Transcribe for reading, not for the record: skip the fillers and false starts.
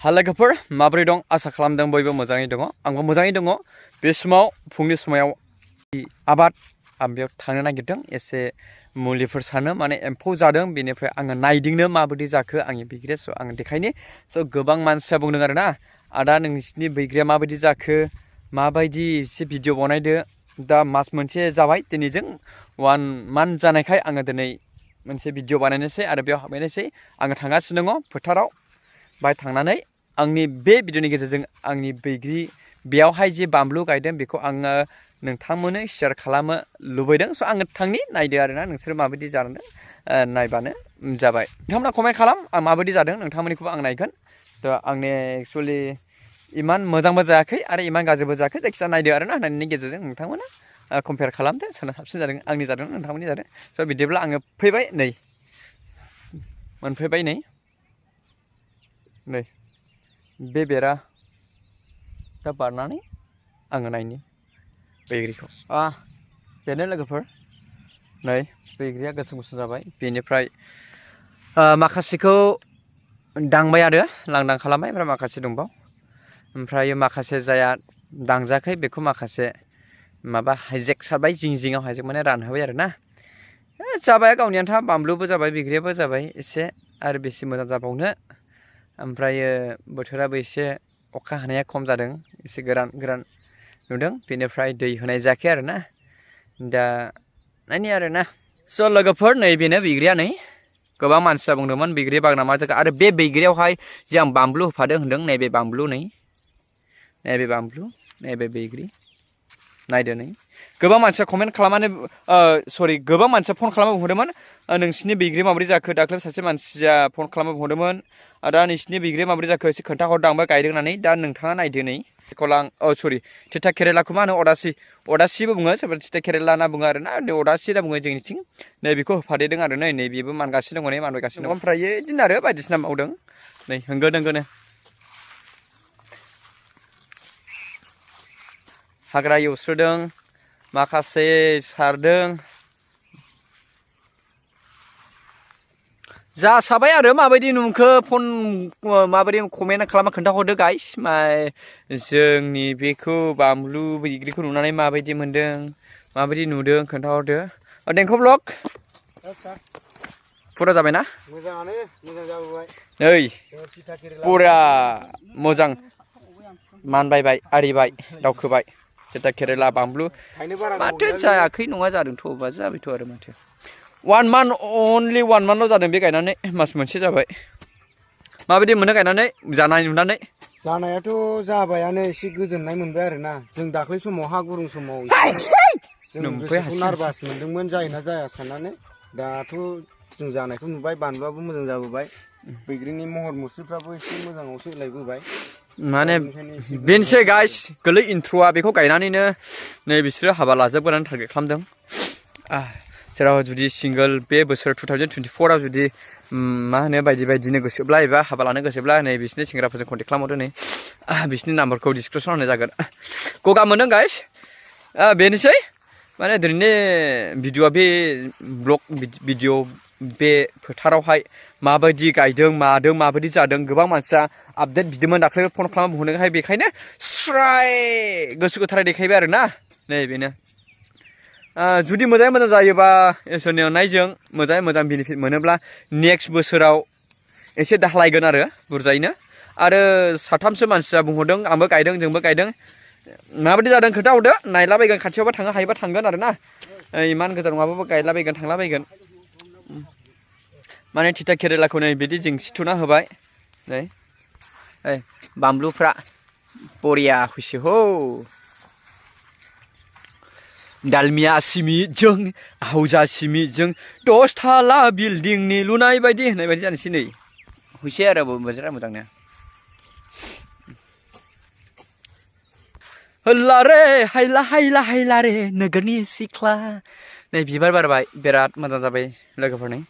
लोगोफोर माबोरै दं आसा खालामदों बयबो मोजाङै दङ आंबो मोजाङै दङ बे समाव फुंनि समाव आबाद आं बेयाव थांनो नागिरदों एसे मुलिफोर सानो माने एम्फौ जादों बेनिफ्राय आङो नायदिंनो माबायदि जाखो आंनि बैग्रिया स' आङो देखायनि स' गोबां मानसिया बुंदों आरोना आदा नोंसिनि बैग्रिया माबायदि जाखो माबायदि एसे भिडिअ बनायदो दा मास मोनसे जाबाय दिनैजों 1 मान्थ जानायखाय आङो दिनै मोनसे भिडिअ बानायनोसै आरो बेयाव हाबहैनोसै आङो थांगासिनो दङ फोथाराव बाय थांनानै आंनि बे भिडिअनि गेजेरजों आंनि बैग्रि बेयावहाय जे बानलु गायदों बेखौ आङो नोंथांमोननो शेयार खालामनो लुबैदों स' आङो थांनि नायदो आरोना नोंसोर माबायदि जादों नायबानो जाबाय नोंथांमोना कमेन्ट खालाम आं माबायदि जादों नोंथांमोननिखौबो आं नायगोन थ' आंनि एक्चुअलि इमान मोजांबो जायाखै आरो इमान गाज्रिबो जायाखै जायखिजाया नायदो आरोना नायनायनि गेजेरजों नोंथांमोना कम्पेयार खालामदो सोरना साबसिन जादों आंनि जादों नोंथांमोननि जादों स' बिदिब्ला आङो फैबाय नै मोनफैबाय नै बे बेरा दा बारनानै आङो नायनि बैग्रिखौ बेनो लोगोफोर नै बैग्रिया गोसोम गोसोम जाबाय बेनिफ्राय माखासेखौ दांबाय आरो लांदां खालामबाय ओमफ्राय माखासे दंबाव ओमफ्राय माखासे जाया दांजाखै बेखौ माखासे माबा हाइजेक सारबाय जिं जिङाव हाइजेक माने रानहोबाय आरोना जाबाय गावनि आन्था बानलुबो जाबाय बैग्रियाबो जाबाय एसे आरो बेसे मोजां जाबावनो ओमफ्रायो बोथोराबो एसे अखा हानाया खम जादों एसे गोरान नुदों बेनिफ्राय दै होनाय जायाखै आरोना दा नायनि आरोना स' लोगोफोर नैबेनो बैग्रिया नै गोबां मानसिया बुंदोंमोन बैग्रि बागाना मा जायगा आरो बे बैग्रियावहाय जे आं बानलु होफादों होनदों नैबे बानलु नैबे बानलु नैबे बैग्रि नायदो नै गोबां मानसिया कमेन्ट खालामनानै सरि गोबां मानसिया फन खालामना बुंहरदोंमोन नोंसिनि बैग्रि माबोरै जाखो दाख्लै सासे मानसिया फन खालामना बुंहरदोंमोन दा नोंसिनि बैग्रिया माबोरै जाखो एसे खोन्थाहरदो आंबो गायदों होननानै दा नोंथाङा नायदो नै बेखौ सरि थिथा केरेलाखौ मा होनो अदासिबो बुङो सोरबा थिथा केरेला होनना बुङो आरोना अदासि होनना बुङो जोंनिथिं नै बेखौ होफादेरदों आरो नै बेबो मानगासिनो दङ नै मानबायगासिनो दङ ओमफ्राय बिदिनो आरो बायदिसिना मावदों नै होंगो दोंगोनो हाग्रा एवस्रोदों माखासे सारदों जासाबाय आरो माबायदि नुखो फन माबायदि कमेन्ट खालामना खोन्थाहरदो गाइस जोंनि बेखौ बानलु बैग्रिखौ नुनानै माबायदि मोनदों माबायदि नुदों खोन्थाहरदो देंखो ब्लग फुरा जाबायना मोजाङानो मोजां जाबोबाय नै फुरा मोजां मानबायबाय आरिबाय दावखोबाय थिथा केरेला बानलु माथो जायाखै नङा जादोंथ' बा जाबायथ' आरो माथो 1 मान्थ अनलि 1 मान्थल' जादों बे गायनानै मास मोनसे जाबाय माबायदि मोनो गायनानै जानाय नुनानै जानायाथ' जाबायानो एसे गोजोननाय मोनबाय आरोना जों दाख्लै समाव हा गुरुं समाव जों गोसोखौ नारभास मोनदोंमोन जायोना जाया साननानै दाथ' जों जानायखौ नुबाय बानलुआबो मोजां जाबोबाय बैग्रिनि महर मुस्रिफ्राबो एसे मोजाङाव सोलायबोबाय माने बेनोसै गाइस गोरलै इन्ट्र'आ बेखौ गायनानैनो नै बिसोरो हाबा लाजोबगोन होननानै टारगेट खालामदों जेराव जुदि सिंगोल बे बोसोर 2024 आव जुदि मा होनो बायदिनो गोसोब्ला एबा हाबा लानो गोसोब्ला नै बिसोरनि सेंग्राफोरजों कन्टेक्ट खालामहरदो नै बिसोरनि नाम्बारखौ डिसक्रिपसन होनाय जागोन गगा मोनदों गाइस बेनोसै माने दिनैनि भिडिअआ बे ब्लग भिडिअ बे फोथारावहाय माबायदि गायदों मादों माबायदि जादों गोबां मानसिया आपडेट बिदोंमोन दाख्लै फन खालामना बुंहरदोंहाय बेखायनो स्राय गोसो गोथारै देखायबाय आरोना नै बेनो जुदि मोजाङै मोजां जायोबा इसोरनि अननायजों मोजाङै मोजां बेनिफिट मोनोब्ला नेक्स्ट बोसोराव एसे दाख्लायगोन आरो बुरजायैनो आरो साथामसो मानसिया बुंहरदों आंबो गायदों जोंबो गायदों माबायदि जादों खोन्थाहरदो नायलाबायगोन खाथियावबा थांनो हायोबा थांगोन आरोना इमान गोजान नङाबाबो गायलाबायगोन थांलाबायगोन माने थिथा केरेलाखौ नै बिदि जिंसि थुना होबाय नै बानलुफ्रा बरिया फैसो हौ दालमिया सिमिजों हावजा सिमिजों 10 थाला बिल्डिंनि लुनाय बायदि होननाय बायदि जानोसै नै फैसै आरो बोजोरा मोजांनो होला रे हायला रे नोगोरनि सिख्ला नै बिबार बारबाय बिराद मोजां जाबाय लोगोफोरनि